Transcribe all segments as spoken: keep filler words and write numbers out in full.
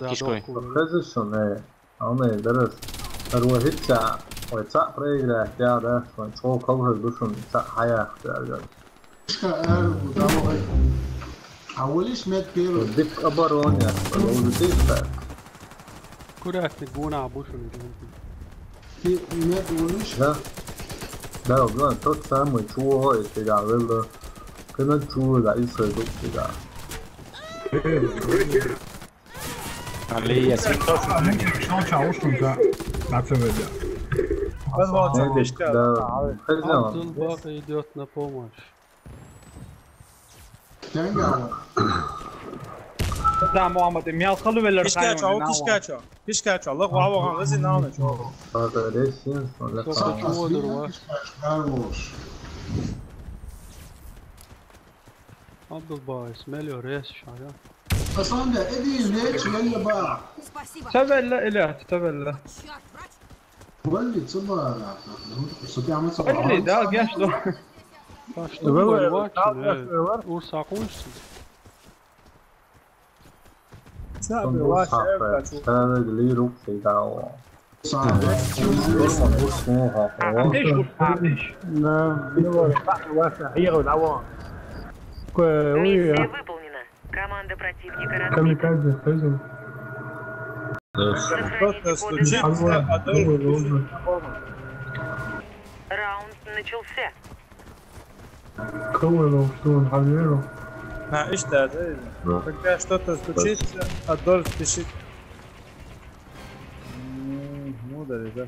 под кишкой. Хезишон, э, аны, дерес. Эр вай хӀетта, вай цхьаъ проиграть яьй, да, вай чӀоагӀа калхар ду шун цхьаъ хьаяхаш яьр. Ишка эр, да, вай. А валиш мед первый. Дик оборона, лоузи тиста. Курятник гуна бушун. Ти мед валиш? Да. Да, блин, тот самый чуо, и ты говорил, да. Кына чуо, да, и сойду, да. Али, я сим тот. А, ну, шо чао, шо чао. На це ведь. Абдулбак идёт на помощь. Да, Мухаммад, мел халу велер. Кишка чао, кишка чао. Кишка чао, лак вава ган лази наона чао. Абдулбак, смело рез шая. Асанда, эди леч веле ба. Спасибо. Цавелла, Илья, цавелла. Чёрт, брат. Валли, цаба. Сутяма цаба. Валли, да, геш до. Валли, да, геш до. Урса куншсиз. Саби, ва шеф, качу. Саби, ли рук сидал. Саби. Миссия выполнена. Команда противника разрушена. Камикадзе, хозяин. Сохраните коды. Раунд начался. Кого он, что он, Хавьеру? А, ишта, да? Да. Когда что-то случится, Адольф пишет. М, ну да, да.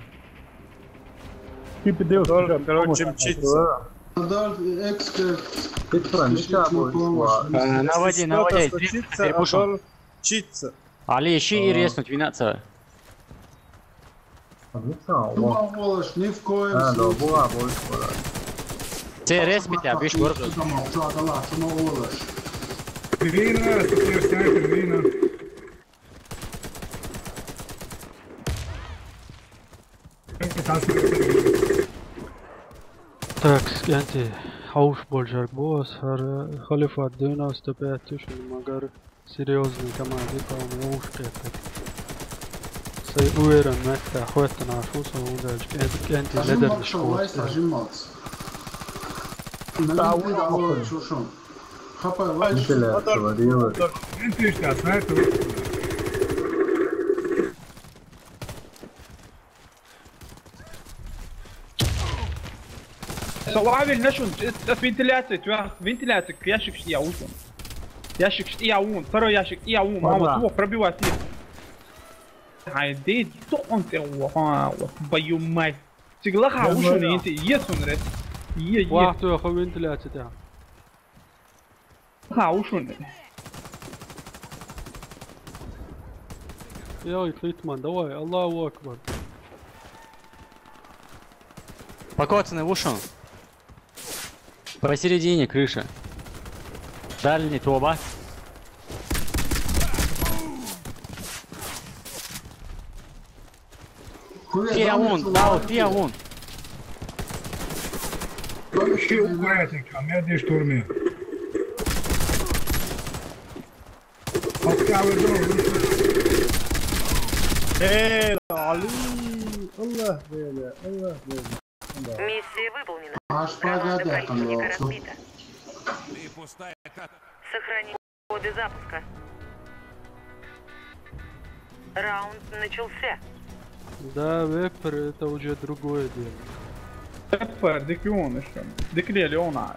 Типа, Адольф, короче, мчится. Адольф, эксперт. Пишет на помощь. Э, наводи, наводи. Что-то случится, Адольф мчится. Али, ищи и резнуть, винаться. Винаться, о. Чума волаш, ни в коем случае. Церес битя, биш гордо. Чума, чума волаш. Вина, супер снайпер, вина. Так, скенти, хауш болжар бос, хар халифат девяносто пять тысяч, магар. Серьёзный команда, там ушки это. Сай уверен, мекта, хоть на шуса, удачки, это, это, ледер, шуса. Сажим макс. Да, вот, шушум. Хапай, вай. Интеллект, говорил. Интуиция, снайпер. Сававил нашун, это вентиляция, твоя вентиляция, ящик шти я ушун. Ящик шти я ун, второй ящик шти я ун, мама, твой пробивать я. Ай, дед, что он те, ва, ва, твою мать. Цигла ха ушун, инте, есун рес. Е, е. Ва, твоя вентиляция, да. Ха, ушун. Йой, Фритман, давай, Аллаху Акбар. Покоцанный ушун. Посередине крыши. Дальний труба. Ти авун, дал, ти авун. Ши украти, а ме ди штурми. Окей, а вы дома, вы что? Э, Али. الله بيلا، الله بيلا. Миссия выполнена. Аш Команда пагадя противника каналсу. разбита. Сохранить коды запуска. Раунд начался. Да, вепер это уже другое дело. Вепер, dik jūnišam. Dik lieli jaunāji.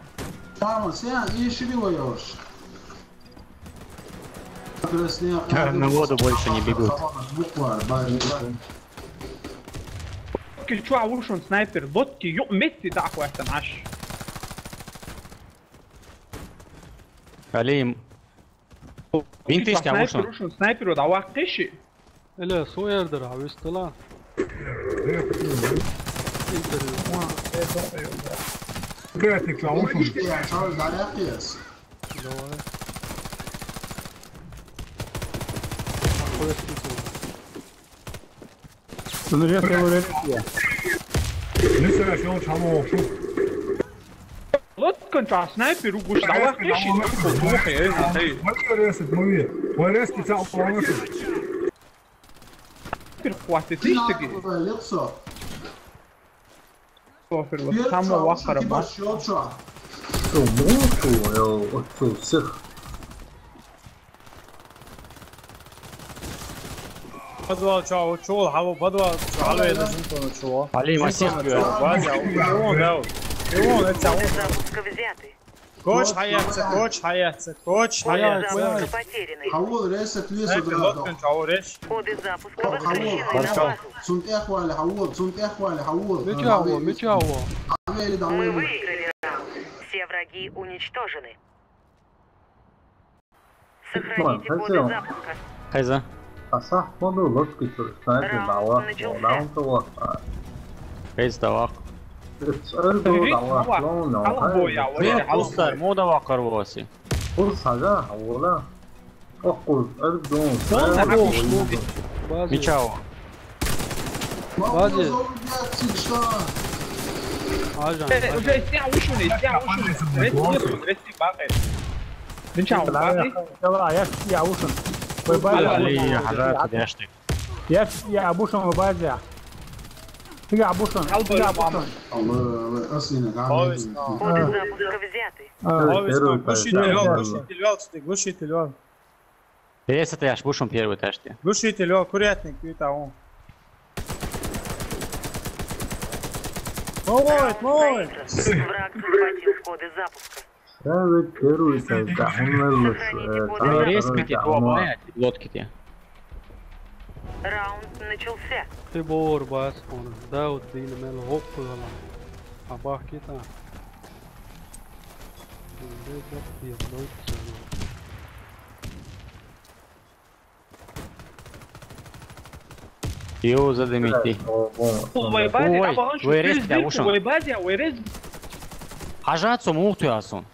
Там вот, я, и шевело ёж. На воду больше не бегут. Буквально, бай, бай. Lotki čuā ušun sniper, lotki, jo, metti tā, ko esam aš. Alim. Vintiš kā Sniper, ušun. Ušun sniper, da, wa, kiši. Ele, so yerdir abi, işte la. Interview. Kreatif lan, Bunu olsun. işte ya, çağır, dayak yiyoruz. Давай. Какой список? Bunu resmen öğrendik ya. Ne sever şey olmuş, ama olsun. Lotkan čuā sniper, uguš, da, wa, kiši. Ko, ko, hei, hei. Hadi öğrensin, movie. Öğrensin, sen olmasın. Sniper, kuati, tistigi. Yoksa. Sofir, wa, samo wa, harama. Baş yol şu an. Что, мушу, я вот всех. Подвал, чё, вот чё, хаву, подвал, чё, хаву, это жинка, ну чего? Alim, Жинка, ну чё, Вадя, и он, да, и он, это он. Запуска взяты. Коч хаяться, коч хаяться, коч Коды хаяться. запуска потеряны. Хавул, ресет, лес, Снайпер, лоткен, чё, реш? Коды запуска возвращены на Хавул, базу. Сунт эхвали, хавул, сунт эхвали, хавул. Мечаво, мечаво. Хавели, Мы давай. Выиграли раунд. Все враги уничтожены. Сохраните коды запуска. Хайза. Асах моду лодки турстайки бала. Даун тула. Хайз давак. Церду дала. Лоно. Албоя, Ве албоя. Пустар, мода вакар воси. Пул сага, хавула. Окуз, эрдун. Полный Эрдун. рабочий. База. Мечаво. База. Что? Ажан. Э, уже сня ушуни, сня ушуни. Рести, рести, бакай. Бинча, бакай. Давай, я, я ушен. Ой, база. Али, хажа, подожди. Я, я обушен в базе. Ты обушен. Ты обушен. Алло, Асина, Повесть, Гамин. ну. Коды запуска взяты. А, Повесть, Первый ну, глушитель, поезд. вел, глушитель, вел, ты глушитель, вел. Пересата яш бушум первый этажте. Глушитель, вел, курятник, ты там. Ой, ой. Враг захватил коды запуска. Я ведь первый поезд, да, он Сохраните коды Ну, запуска. респите, два моя, лодки те. Раунд начался. Ты бор бас, он. Да, вот дин мел хоп, гала. А бахкита. Йо, задымите. Ой, базе, Ой, а баланчик, ой, ты рез, здесь, да, ушел. Ой, базе, ой, рез. Хажа цо мух ты асон.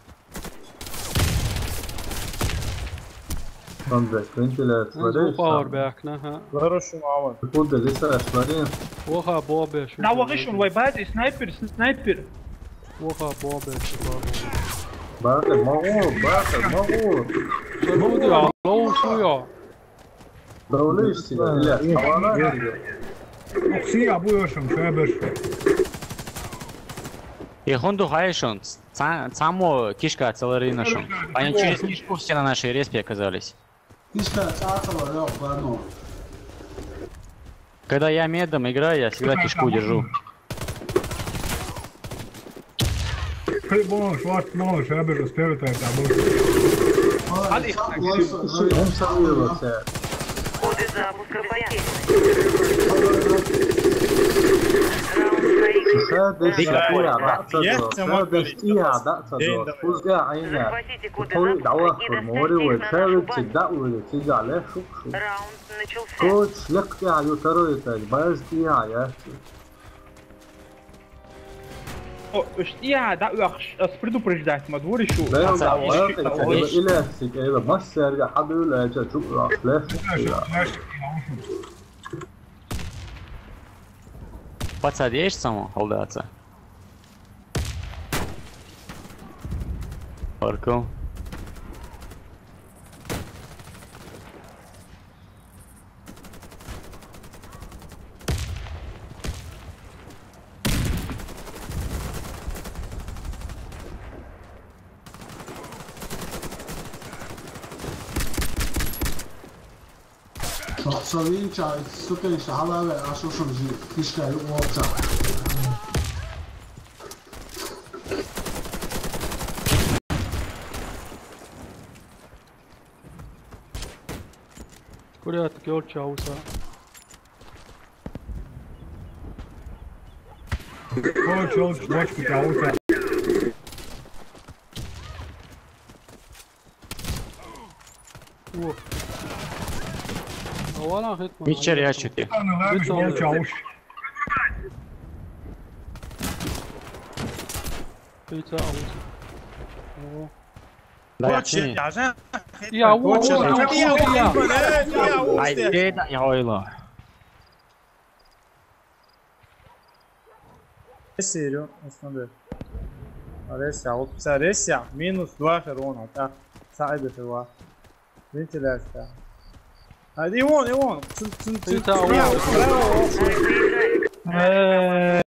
Он, блядь, вентиляция, Звук смотри, аур сам. Бяхна, ха. Хорошо, мама. Секунда, лиса, смотри. Оха, бобе, шу. Да, вахишун, ой, базе, снайпер, снайпер. Оха, бобе, шу, бобе. Бата, могу, бата, могу. Что ты, алло, ушуя. Давлишь себя, блядь, хавана тебе. Окси, а будешь, он, шабеш. И хонду хайшон. Само кишка целаринашон. Они через кишку все на нашей респе оказались. Кишка, цацала, лёг, ладно. Когда я медом играю, я всегда кишку держу. Ты можешь, вот можешь, шабеш, успевай, так, а будешь. Молодец, Алик, молодец, Слушай, молодец. он сам вывелся. Коды запуска потеряны. Раунд проигран. Все десь Да, я, да, да, я да, сама все десь я, да, День да, давай. пусть я, а я. Захватите коды Ой, запуска давай, и формули, доставьте вот, их на нашу целый базу. всегда улетит, да, ле, шук, шук. Раунд начался. Коч, лек я, ю, второй этаж, баз я, я. О, я, да, ах, предупреждать, ма двор ещё. Да, я, Пацан, да, ещё да, там да, есть. Или, или, массер, я, хабюля, я, чу, ле, шук, шук. Пацан, есть само? Холдаться. Парком. Со винча, сука, иншалла, ве, а шо шун жи, фишка, ю, овца. Курят, кёрча, уса. Кёрча, уса, бочку, уса. О. А вон ахет ман. Мичер я чути. Бит он. Чауш. Бит он. О. Да, я Коче, чини. Я же. Я, вот, Коче, вот, да. Вот, я. Ай, ты да, я ойло. Серию, основной. Ресия, вот, вся ресия, минус два херона, да. Сайда херона. Вентиляция. А, и вон, и вон. Цин, цин, цин, Ты-то цин, вон. Браво, браво. Э,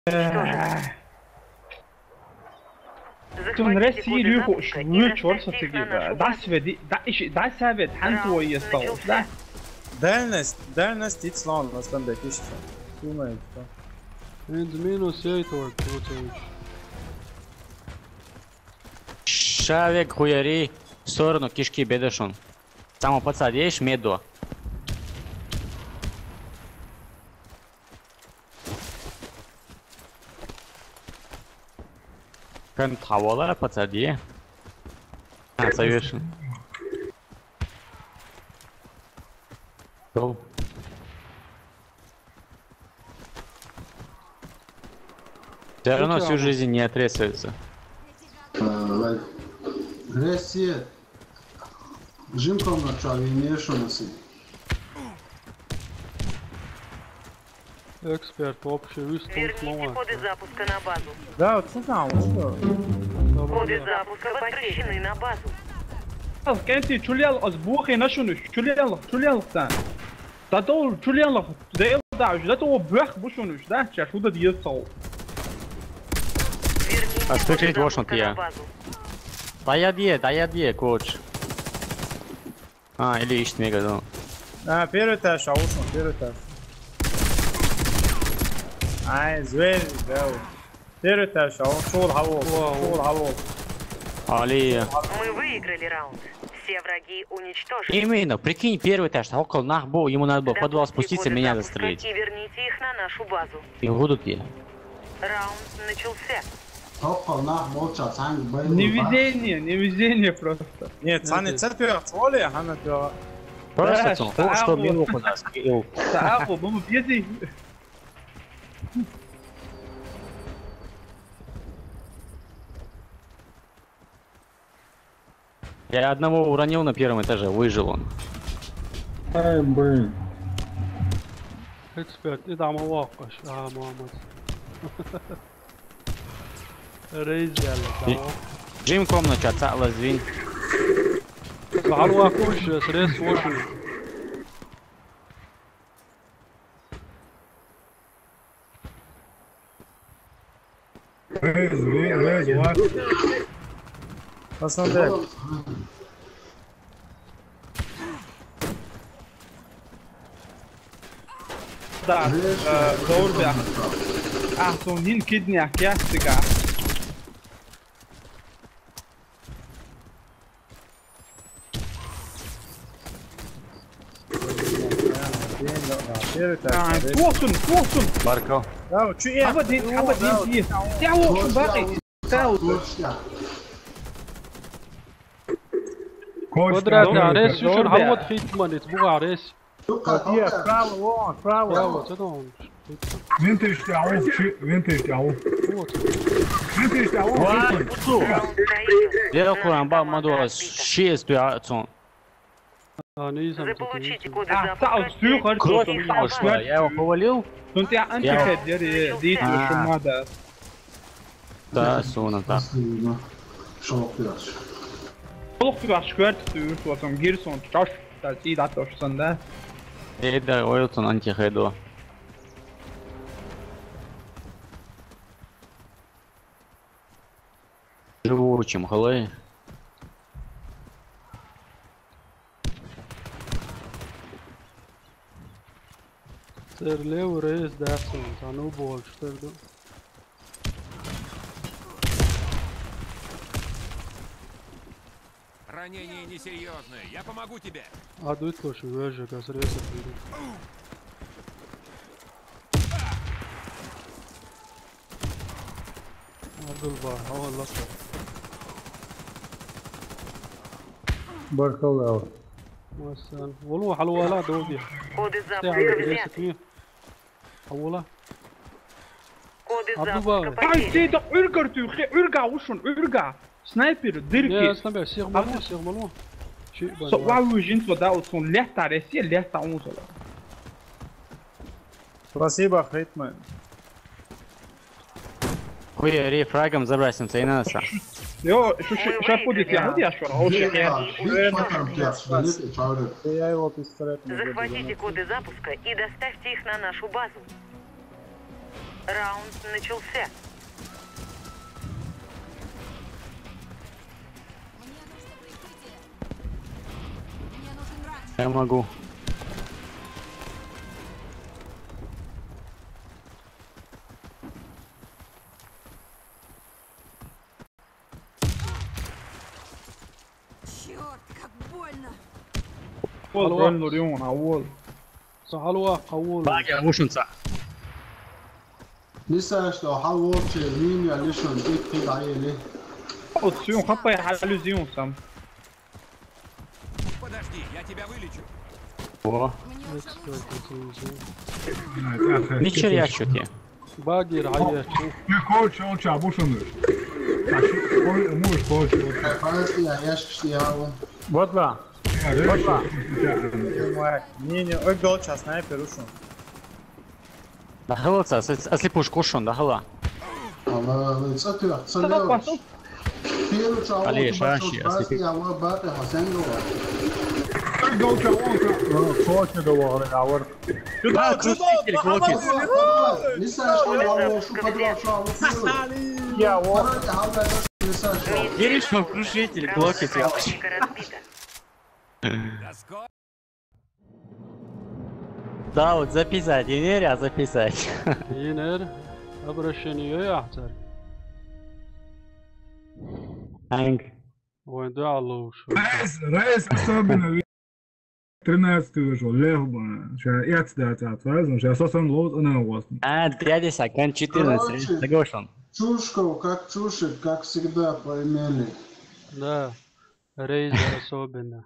Цун Россия рюху швы чёрса тыги, да. Да, сведи, да, ищи, да, совет, хан твой естал, да. Дальность, дальность ит слон, на стенде пишется. Думаю, что. Энд минус ейт ор, получается. Шавек хуяри в сторону кишки бедешон. Само подсадишь меду. Кан хавала подсади. А, совершенно. Go. Всё равно всю жизнь не отрезается. Э, лайк. Россия. Жим комнат, чё, не мешано си. Эксперт, вообще, выступ. Верните коды запуска на базу. Да, вот что там, вот что? Коды запуска возвращены на базу. Кенти, чулел, аз бухи нашунуш, чулел, чулел там. Да то, чулел, да, да, да, то бэх бушунуш, да, чашуда дьесал. Верните коды запуска на базу. А скажите, вот что я. Да я где, да я где, коч. А, или ищет мега, да. А, первый этаж, а вот он, первый этаж. Ай, зверь, да. Первый этаж, а он шел, хавал, Вау. Шел, хавал. Али. Мы выиграли раунд. Все враги уничтожены. Именно, прикинь, первый этаж, около нах был, ему надо было в подвал спуститься, меня застрелить. И верните их на нашу базу. И будут я. Раунд начался. Топ нах молча, цанг бай. Невезение, невезение просто. Нет, цани цепи цоли, хана тё. Просто цон, что минут у нас. Сааху, буму пьети. Я одного уронил на первом этаже, выжил он. Ай, блин. Эксперт, и там локаш, а, мама. Рейз яла, да. Джим комноча, цала звин. Алуа куш, срез воши. Рез, рез, рез, ва. Пацан, да. Да, э, зор бя. А, сон нин кидня, кястига. А, туохсун, туохсун. Баркал. Да, чё я? Абадин, абадин, ие. Я вот баки. Тау. Квадрат, арес, шушун, халват хитман, ит буга арес. Справа, вон, справа. Справа, что там? Винтаж тяу, чи-, винтаж тяу. Вот. Винтаж тяу, ва, хитман. Дел куран ба мадуас шесть тяу цон. А, не изам. Заполучите коды. А, запуска. Тау, стюха, кровь не пошла. Я его повалил. Ну ты антихед, я, я, дит, шумада. Да, сона, да. Шок пираш. Шок пираш, кварт, ты вот он, гирсон, чаш, да, и да, то, что да. Э, да, ой, вот он, антихедо. Живучим, халай. Терлев рейс дац, цхьа нуб волчу тера ду. Ранение несерьезное. Я помогу тебе. А дуй тхо шу вежа, газ рейс а тера. Абдулба, хьо лаша. Баркалла. Массан. Валу хьалвала доги. Коды Тя запуска хьалвала взяты. Десятки. Хьалвала. Коды Абдулба. запуска Ай, потеряны. сей да Ӏуьргар туьйхи, Ӏуьрга вушун, Ӏуьрга. Снайпер, дирки. Я, снайпер, сиха малу, сиха малу. Чи Со ва вужин со да, вот сон летта Россия, летта он со. Спасибо, Хейтмен. Хуя, ри фрагом забрасим цейнаса. Йо, шу шу шу пудит я, я шу. О, шу я. Я его пистолет не буду. Захватите коды запуска и доставьте их на нашу базу. Раунд начался. Мне нужно прикрытие. Мне нужен ранг. Я могу. Черт, как больно. Вол роль нурион, а вол. Са хьалва, хьалвала. Баги вушунца. Лисаш до хьал волче мин я лишун ик пид айли. Вот сюн хапай хьалюзион сам. Подожди, я тебя вылечу. О, Мне уже лучше. ничего я чё тебе. Багир хьаячу. Короче, он чё, обушенный. Можешь, короче, вот. Панас я яшкиш я хал. Вот ла. Короче, Не, не, ой, гол час снайпер ушун. Да хала ца, асли пуш кушун, да хала. Ала цатуя цалео. Первый чал. Али, шаши, асли. Я ва бата хасен гова. Короче, он Короче, договоры, а вот. А, крушитель, крушитель. Лисаш до я шу подвал шу. Я вот. Лисаш. Веришь, что крушитель, блокит я. Техника разбита. До скорого. Да, вот записать, не веря, записать. Йинер. Обращение яхтар. Анг. Вайн дуалу шу. Рейс, рейс особенно. Тринадцатый вышел, лев бы. Сейчас я цитата отвязан, сейчас он лоуд, она у вас. А, дядя Сакан четырнадцать, согласен. Чушков, как чушит, как всегда, поймели. Да. Рейз особенно.